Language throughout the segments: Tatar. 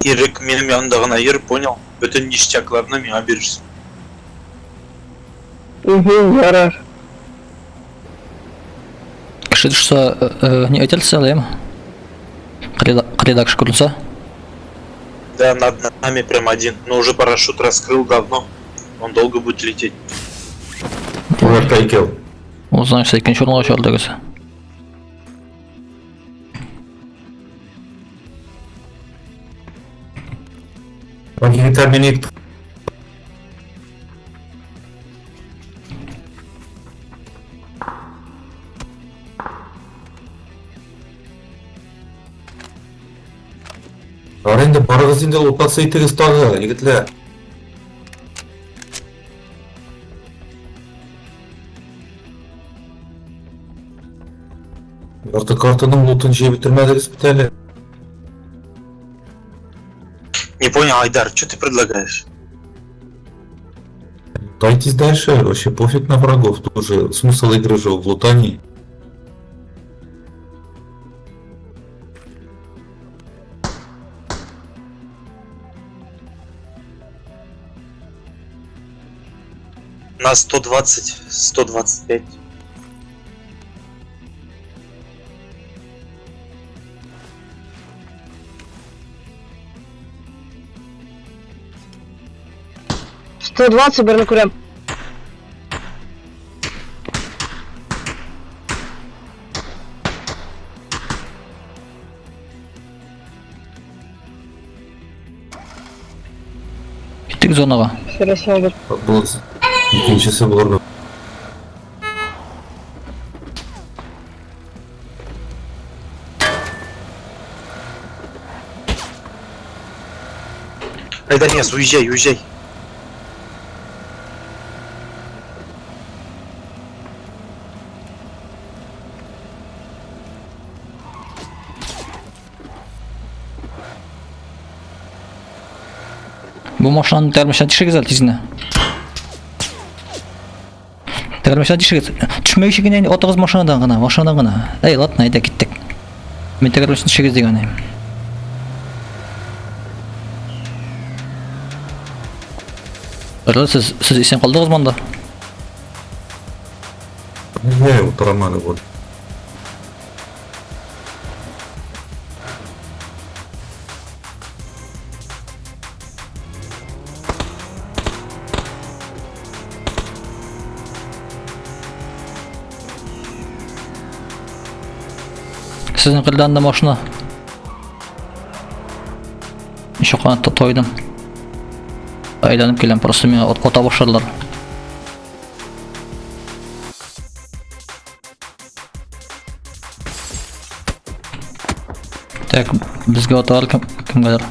Ирек, минем янымда гына йөр, понял? Бөтен ништякларны миңа бирерсең. Угу, ярар. Кеше төшсә, не әйтелсә, әле, Кырыйда кеше күренсә. Да, над нами прям один. Но уже парашют раскрыл давно. Он долго будет лететь. Улар икәү. Ул, значит, икенче урынга очар дегесе. Егетләр мине Бар инде барыгыз инде лутаться итегез тагы, егетләр. Ярты картаның лутын җыеп бетермәдегез бит әле. Не понял, Айдар, что ты предлагаешь? Лутайтесь дальше, вообще пофиг на врагов, тут же смысл игры же в лутании. На 120, 125. 120 берне күрәм. Киттек зонага. Хорошо, бер. Был икенчесе булыр. Айдар, нет, уезжай, уезжай. Бу машинаны тәгәрмәчтән төшегез әле тиз генә. Тәгәрмәчтән төшегез. Төшмәгез генә инде, атыгыз машинадан гына, машинадан гына. Әй, ладно, әйдә киттек. Мин тәгәрмәчтән төшегез дигән идем. Әрле, сез, сез исән калдыгыз монда? Не, утырам әле вот. Сезнең кырдан да машина. Еще канатта тойдым. Әйләнеп киләм, просто миңа ата башладылар. Так, безгә аталар кем, кемгәдер.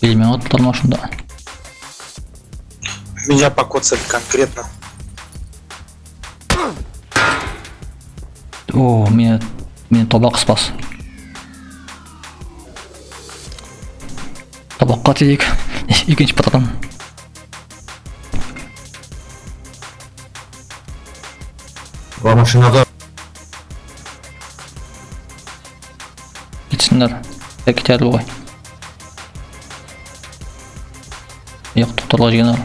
Или миңа аттылар машинада. Меня покоцали конкретно. О, меня табак спас. Табакка тиек. Икенче патрон. Ва машинада Китсеннәр. Я китәр бугай. Юк, туктарга җыенар.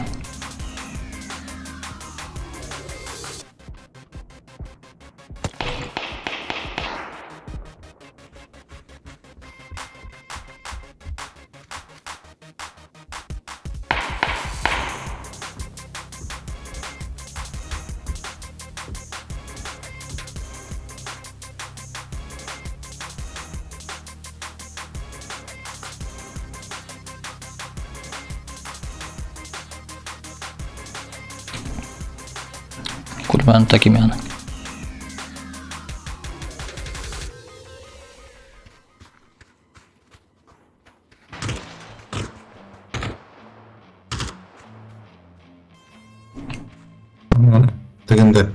Күрмәдем таким яны. Тегендә.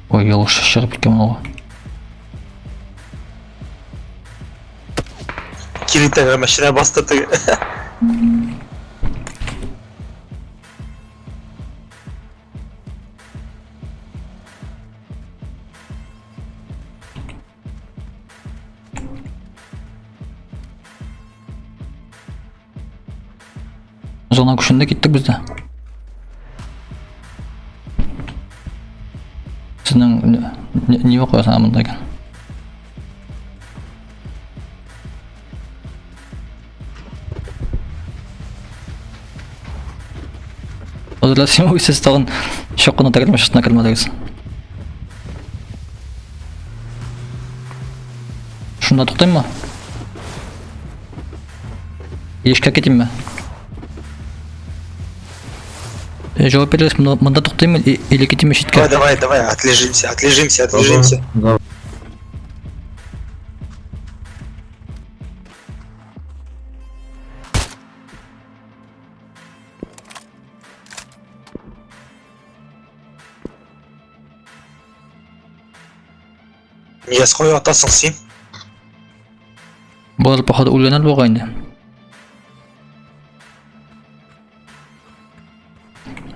Ой, ялгыш чыгып киткән ул. Кире тәгәрмәченә басты теге. Зона күченде киттек без дә. Сезнең ни куясың монда икән? Хәзер син үсез тагын чак кына тәгәрмәч астына кермәдегез. Шунда туктыйммы? Эшкә китимме? Җавап бирегез, монда туктыйммы или китимме читкә? Давай, давай, давай, отлежимся, отлежимся, отлежимся. Давай. Нияз кая атасың син? Болар походу үлгәннәр бугай инде.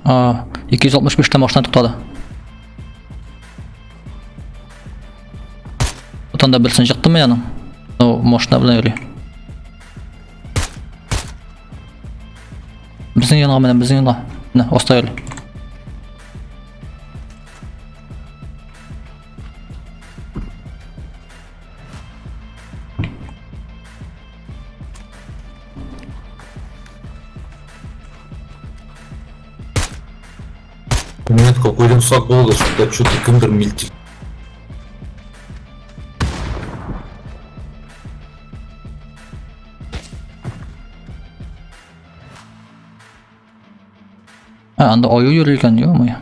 А, 265 тә машина туктады. Отанда берсен чыктымы яның? Ну, машина белән йөри. Безнең янга менә, безнең янга. Менә, аста йөри. У меня какой рюкзак был, что-то что-то кемдер мильтик. А, анда аю йөри икән, ё-моё.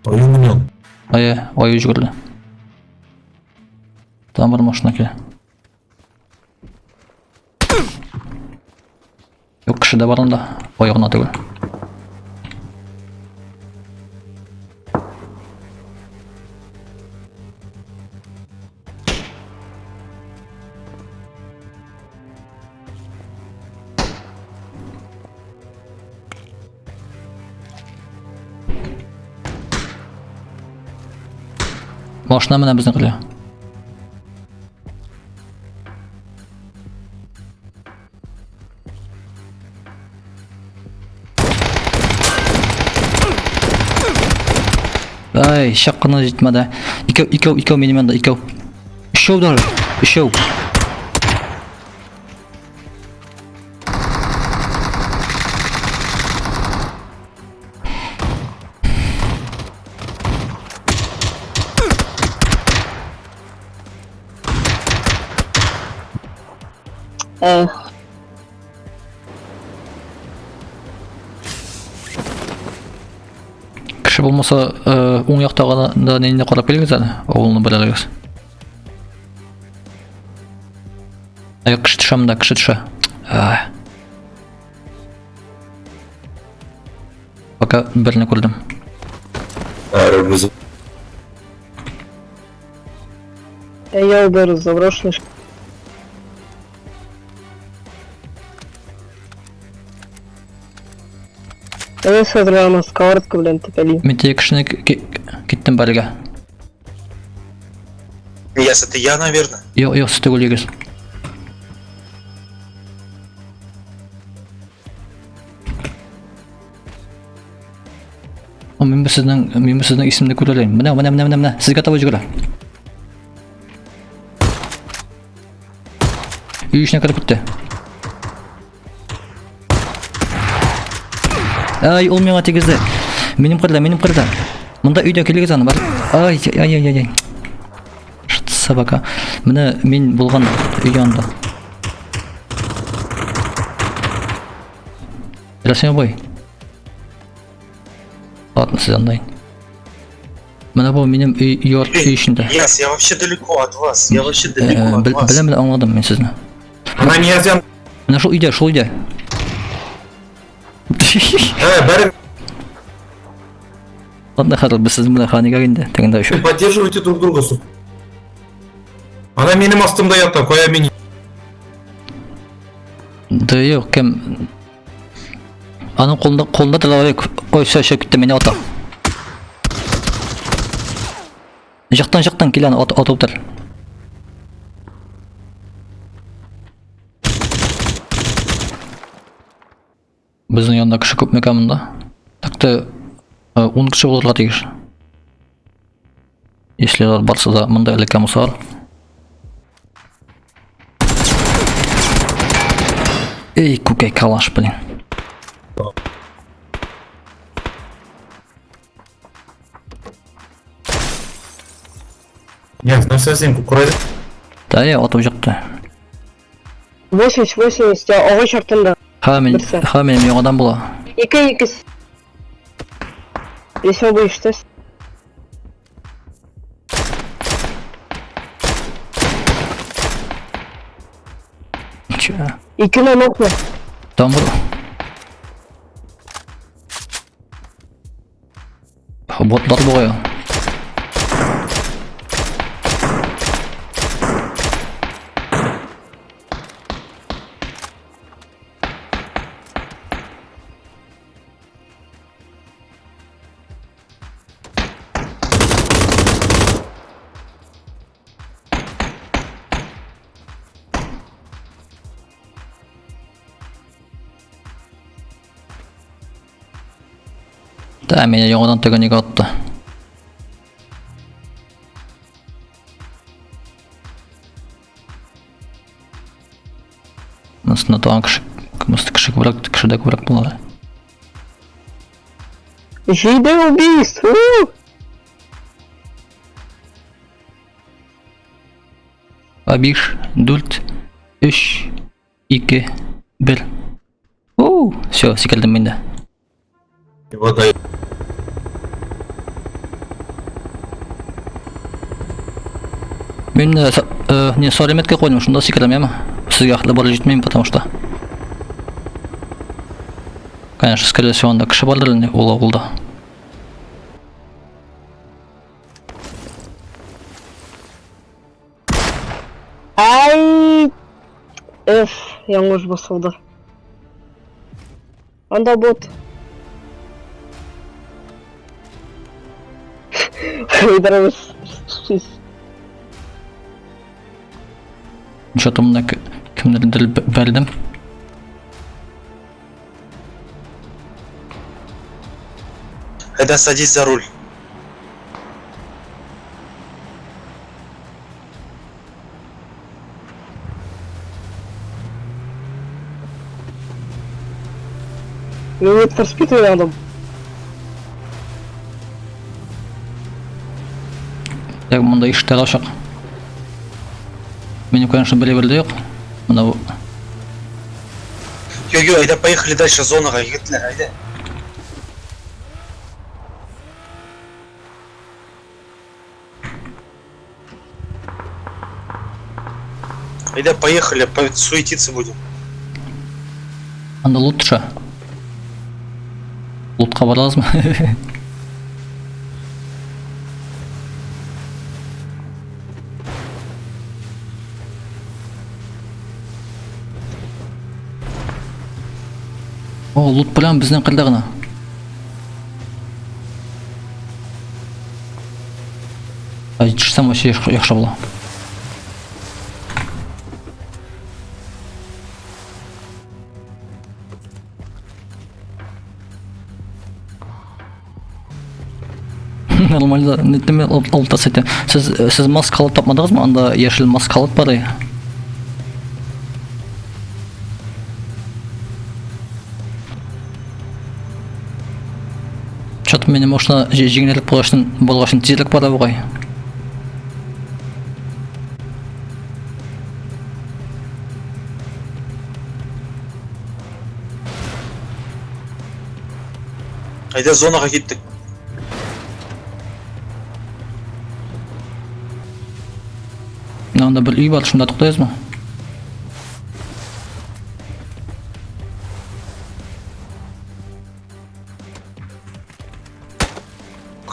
Аю менен. Ае, аю жүгерде. Там бер машина килә. Юк, кеше дә бар анда. Аю гына түгел. Машина менә безнең килә. Ай, чак кына җитмәде. Икәү, икәү, икәү минем янда, икәү. Өчәү даже, өчәү. Эх. Кеше булмаса, уң яктагы да нинди карап килегез әле, авылны беләлегез. Ай, кеше төшә монда, кеше төшә. Ай. Пока берне күрдем. Әрі Я ударю заброшенный. Я смотрю, на сковородку, блин, топили. Мин теге кешене киттем бәргә. Нияз, это я, наверное. Юк, юк, сез түгел егез. О, мин бу сезнең исемне күрә алыйм. Менә, менә, менә, менә, менә, сезгә таба йөгерә. Өй эченә кереп китте. Ай, ул миңа тигезде. Минем кырда, минем кырда. Монда өйдә килегез аны, бар. Ай, ай, ай, ай, ай. Что собака. Менә мин булган өй янында. Рәсем абый. Ладно, сез андайын. Менә бу минем өй йорт өй эчендә. Нияз, я вообще далеко от вас. Я вообще далеко от вас. Беләм, беләм, аңладым мин сезне. Ана Ниязян Менә шул өйдә, шул өйдә. Ә, бәрі Ладно, хәзер без сезнең белән ханигә инде. Тегендә өч. Поддерживайте друг друга, сука. Ана минем астымда ята, кая мин. Да юк, кем? Аның кулында кулында дробовик. Ой, все, все, китте, мине ата. Жактан жактан килә аны атып тор. Безнең янда кеше күпме икән монда? Так-то 10 кеше булырга тиеш. Если алар барсы да монда эләккән булсалар. Эй, күкәй калаш, блин. Нет, нәрсә син кукурай. Да, я атып жыкты. 80, 80, агач артында. Ха, мин, Берсе. ха, минем яңадан була. Ике, ике. Если вы что? Че? Ике на нокны. Там бу. Ботлар бугай. Да, мине яңадан теге нигә атты. Монысында тагын кеше, монысы кеше күбрәк, кеше дә күбрәк була. Җиде убийств. У! А 5, 4, 3, 2, 1. Оу, все, сикердем мин дә. Вода. Мин не сәламәткә куйдым, шунда сикерәм, яме. Сезгә хәтле барып җитмим, потому что. Конечно, скорее всего, анда кеше бардыр инде ул авылда. Ай! Эф, яңгыш басылды. Анда бот. Уйдырабыз. Что-то монда кемнәрдер бәрдем. Айда, садись за руль. Мин Need for Speed уйнадым. Так, монда ишекләр ачык. Минем, конечно, бер дә юк. Монда бу Йо-йо, айда, поехали дальше, зонага, егетләр, айда. Айда, поехали, суетиться будем. Анда лут төшә. Лутка барабызмы? О, лут прям безнең кырда гына. Ай, төшсәм вообще яхшы була. Нормально, нетеме алып тасыйты. Сез сез маска алып тапмадыгызмы? Анда яшел маска алып бар. Чё-то минем машина җиңелрәк булгачын, булгачын тизрәк бара бугай. Айда, зонага киттек. Менә анда бер өй бар, шунда туктайбызмы?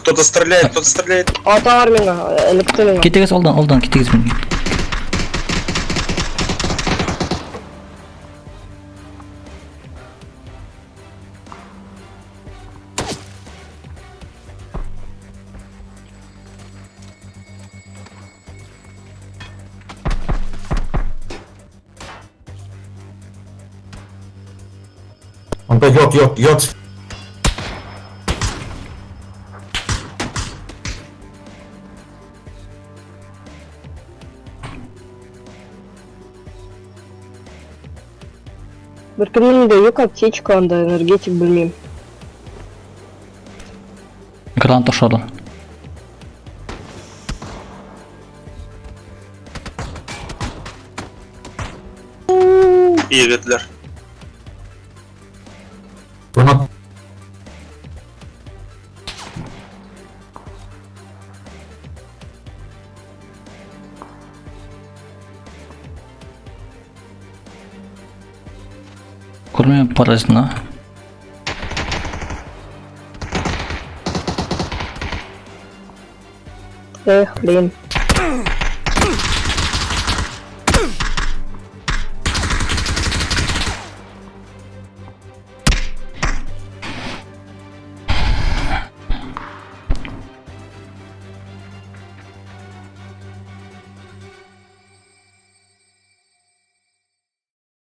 Кто-то стреляет, кто-то стреляет. Аталар миңа, эләкте миңа. Китегез алдан, алдан китегез. Анда йод, йод, йод. Беркемнең дә юк аптечка анда, энергетик белмим. Гранат ташлады. Егетләр. Гранат. Күрмәм паразитны. Эх, блин.